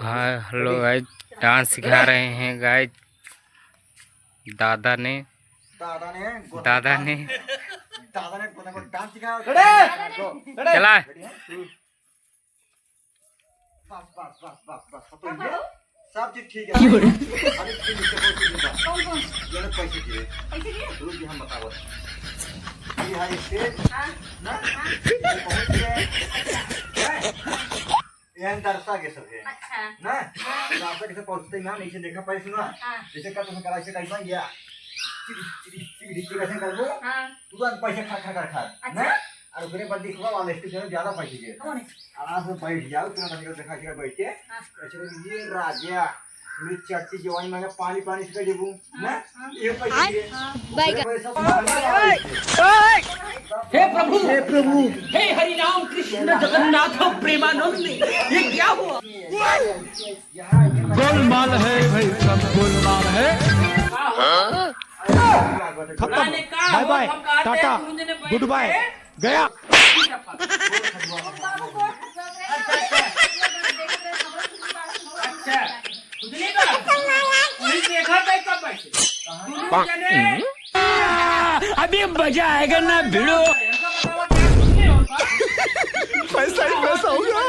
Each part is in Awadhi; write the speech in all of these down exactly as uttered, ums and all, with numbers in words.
हाँ, हेलो गाइस, डांस सिखा रहे हैं गाइस। दादा ने, दादा ने, दादा ने, दादा ने गोदन पर डांस सिखाया। खड़े! खड़े! चला। बस, बस, बस, बस, बस, अब तो ये सब चीज ठीक है। अरे, ठीक है, बहुत ठीक है। कौन, कौन? ये लो पैसे दिए। पैसे दिए? रुक, ये हम बताओ। ये है स्टेज। हाँ। ना? हाँ। ये पहुंच गए। हैं? ये हम दर्शक है सब है। अच्छा। ना? हाँ। दर्शक से पहुंचते ही ना, नीचे देखा पैसे ना। हाँ। जैसे कल तुमने करा, ऐसे कैसा गया? चिड़ी, चिड़ी, चिड़ी, चिड़ी, कैसे कर दो? हाँ। तुरंत पैसे खा, खा, खा, खा। अच्छा। ना? और ओकरे बाद दिखवा वाला स्टेज में ज्यादा पैसे दिए। कौन है? आराम से बैठ जाओ, तुरंत निकल देखा के बैठ के। हाँ। ऐसे बोले, "ये राजा, मेरी चट्टी जवानी में पानी, पानी से कर देबू।" हाँ, ना? हाँ। ये पैसे दिए। हाँ। ओकरे बाद सब सामान हे प्रभु, हे प्रभु, हे हरि राम कृष्ण जगन्नाथ प्रेमानंद, ये क्या हुआ? गोलमाल है भाई, सब गोलमाल है। हाँ? खत्म। Bye bye, tata, goodbye, गया। अच्छा, खुजली बा। वही देखा था कब बैठे। दोनों जने। अभी मजा आएगा ना भिड़ो। हमका बतावा, क्या खुजली होत बा? पैसा ही पैसा होगा।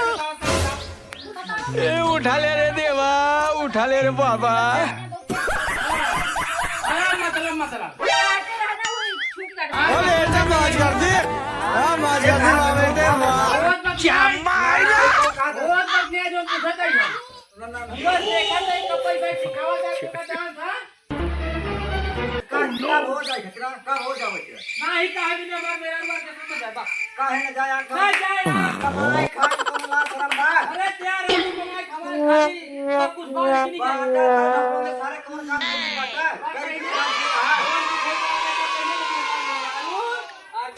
ए, उठा ले रे देवा, उठा ले रे बाबा। हाँ, मतलब, मतलब। अरे, ऐसे मार कर दी। हाँ, मार कर दी, मार दे, मार। बहुत बदमाश। क्या मारा? बहुत बदमाश जो पूछा था ये। ना, ना, ना। हम लोग देखा था, इनका पैसा सिखावा जाए, तो का डांस, हाँ? का, का हो जाए, का, का हो जाए, का? नाही, काहे भी ना, हमार मेरा बात देखो तो जाए, बस। काहे ना जाए, आप? ना जाए, ना। कमाई खाई, कौन बात करम बा? अरे, तैयार है, तू कमाई, कमाई खाई, सब कुछ बात की नहीं बात जाए। है, तो हम लोग सारे कौन काम करने बात है? बात कहीं नहीं। काम किया है? कौन किसी काम में तो पहले नहीं काम किया है। और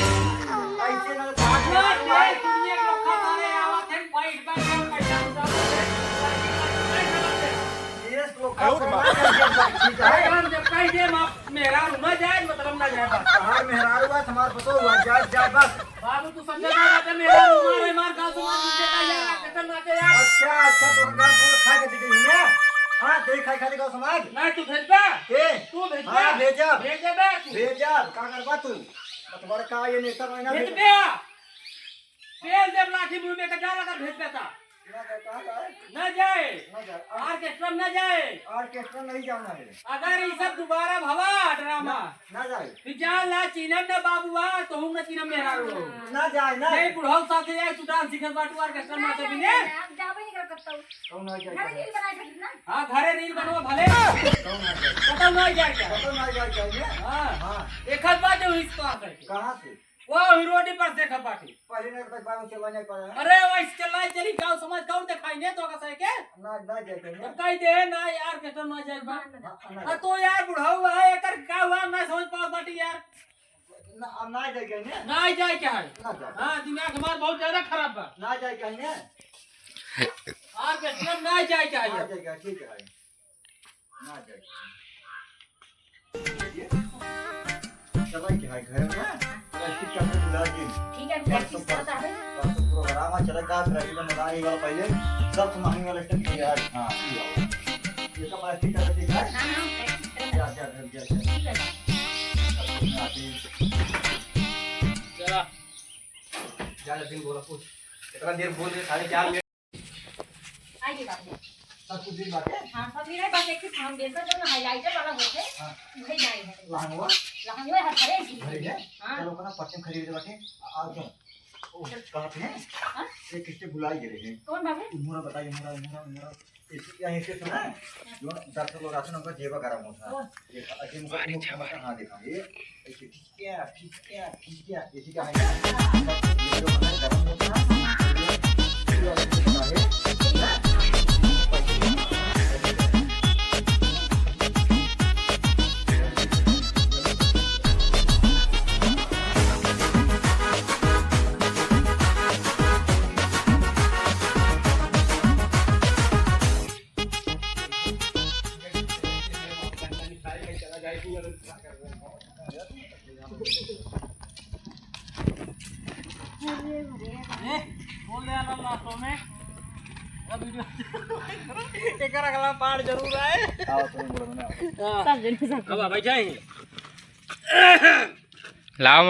ऐसे ना बात ना, ना, देख, दुनिया के लोग खा सारे आवत हैं, बैठ, बैठ, बैठ, बैठ, बैठ, बैठ, बैठ, बैठ। ये लोग खा सारे आवत हैं, ठीक है। हम जब कह दे, माफ मेहरारू ना जाए, मतलब ना जाए, बस। हमार मेहरारू बा, हमार पतोह हुआ, जाए, जाए, बस। बाबू, तू समझे ना, बात है, मेहरारू मारे, मार, गाँव समाज में देता यार, कितना नाचे यार। अच्छा, अच्छा, तो गाँव समाज खा के देखे ही ना? हाँ, तेरी खाई खाली गाँव समाज? नहीं, तू भेजबा? के? तू भेजबा? हाँ, भेजब। भेजबे तू। भेजब, का करबा तू? मतलब, का ये नेता बना भेजबे? पेल देब लाठी मुंह में, तो जा लगा भेज देता। ना जाए, कहाँ जाए? ना जाए। ना जाए। ऑर्केस्ट्रा में ना जाए। ऑर्केस्ट्रा नहीं जाना है। अगर ये सब दोबारा भवा ड्रामा, ना, ना जाए। फिर जा ला चीनम ना बाबुआ, तो हम ना चीनम मेहरारू। ना जाए, ना। नहीं, बुढ़ऊ साथे जाए, तू डांस सीखत बाटू, ऑर्केस्ट्रा में ना नाचे भी जाए, नहीं। आप जाबे नहीं कर सकता हूँ। कौन ना जाए? घरे रील बनाए थे ना? हाँ, घरे रील बनवा भले। कौन ना जाए? कतौ ना जाए क्या? कतौ ना जाए क्या, ये? हाँ। हाँ। एक आध बात जो इस तरह से। कहाँ से? वो ही रोड पर देखा बाटे। पहले ना तो बाबू चला नहीं पाया। अरे, वैसे चला चली, गाँव समाज कौन दिखाई नहीं तो का सही के? ना, ना जाए के, तो ना। कह दे ना यार, के तो ना जाए बा। हाँ, ना आ, जाए। तो यार, बुढ़ऊ है, एकर का हुआ, ना समझ पाओ बाटी यार। ना, अब ना जाए के, ना। ना जाए के है। ना जाए। हाँ, दिमाग हमार बहुत ज्यादा खराब बा। ना जाए के, ना। और के ना जाए के है। ना जाए के, ठीक है। ना जाए। चला के है घर में, प्लास्टिक का बुला के। ठीक है, बस प्रैक्टिस तो करता है। बस तो प्रोग्राम है, चला का प्रैक्टिस में मजा आने वाला पहले। सब सामान वाला स्टेप किया है। हाँ, ये वाला। ये सब प्लास्टिक का ठीक है? हाँ, हाँ, प्रैक्टिस करता है। जा, जा, घर जा, जा। ठीक है। चला। जा, जा, दिन बोला कुछ। इतना देर बोल रहे, साढ़े चार मिनट। आई रे बाबू। सब कुछ भी बाटे? हाँ, सब मिले, बस एक ठो फाउंडेशन जो ना हाइलाइटर वाला होते, हाँ। वही जाए है। लहंगवा? लहंगवा है, भरे की। भरे है? हाँ। चलो, अपना परचम खरीद बाटे। आ, आओ, चलो। ओ, चल। कहाँ पे है? हाँ? एक किस्ते भुलाई गए हैं। कौन बाबू? मोरा बताइए, मोरा, मोरा, मोरा। इसी, यहाँ इसी सुना है? जो दर्शक लोग आते हैं ना, उनका जेबा गरम होता है। कौन? ये, ये मुझे, अरे, मुझे, हाँ, देखा, ये, ऐसे खींच के, खींच के, खींच के, ऐसे क्या है? ये जो है, गरम होता है, ये वाला जो है, ए, बोल दे यार, लास्ट में। एकर अगला part जरूर आए। आओ, तुम बोलो ना। हाँ। सब जने सब। अब बैठा ही। लाओ